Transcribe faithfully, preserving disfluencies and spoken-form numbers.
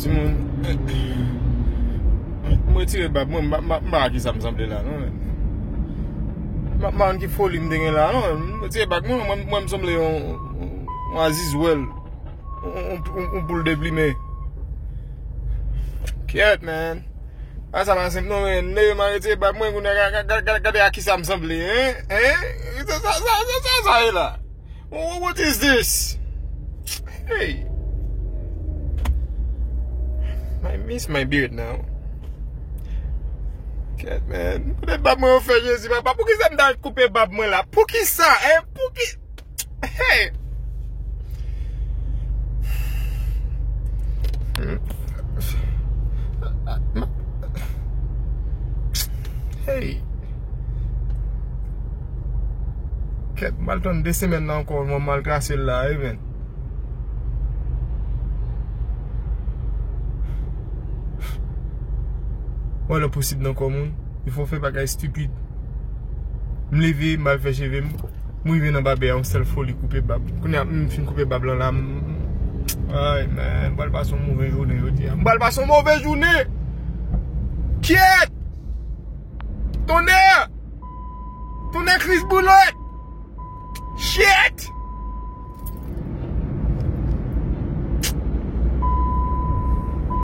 Timoun, m retire bab mwen, m pa, m pa, m pa wè kisa m sanble la, non, men. M pa, m pa konn ki foli m te gen la, non, men. M retire bab mwen, mwen, mwen m sanble yon, yon azizwèl. Yon, yon, yon, yon poul deplimen. Kyèt, man. A sa pa senp, non, men. Leve m al retire bab mwen, kounye a, gade, gade, gade, gade a kisa m sanble, hein? Hein? Sa, sa, sa, sa, sa, sa ye la? Wha-, what is this? Hey. I miss my beard now. Kyèt, man. Kote bab mwen yo fè, Jezi, papa? Poukisa m ta koupe bab mwen la? Poukisa, hein? Pouki? Hey. Hey. Kèt, m al tann de semèn nan ankò, mwen m al trase l la, wi, men. Wè lè posib nan kò moun. Il faut fè bagay stipid. M leve, m al fè cheve m. M rive nan babè a, yon sèl foli koupe bab. Kounye a, m fin koupe bab lan la, m, ay, man, m pral pase yon move jounen jodi a. M pral pase yon move jounen! Kyèt! Tonnè! Tonnè Kris boulèt! Shit!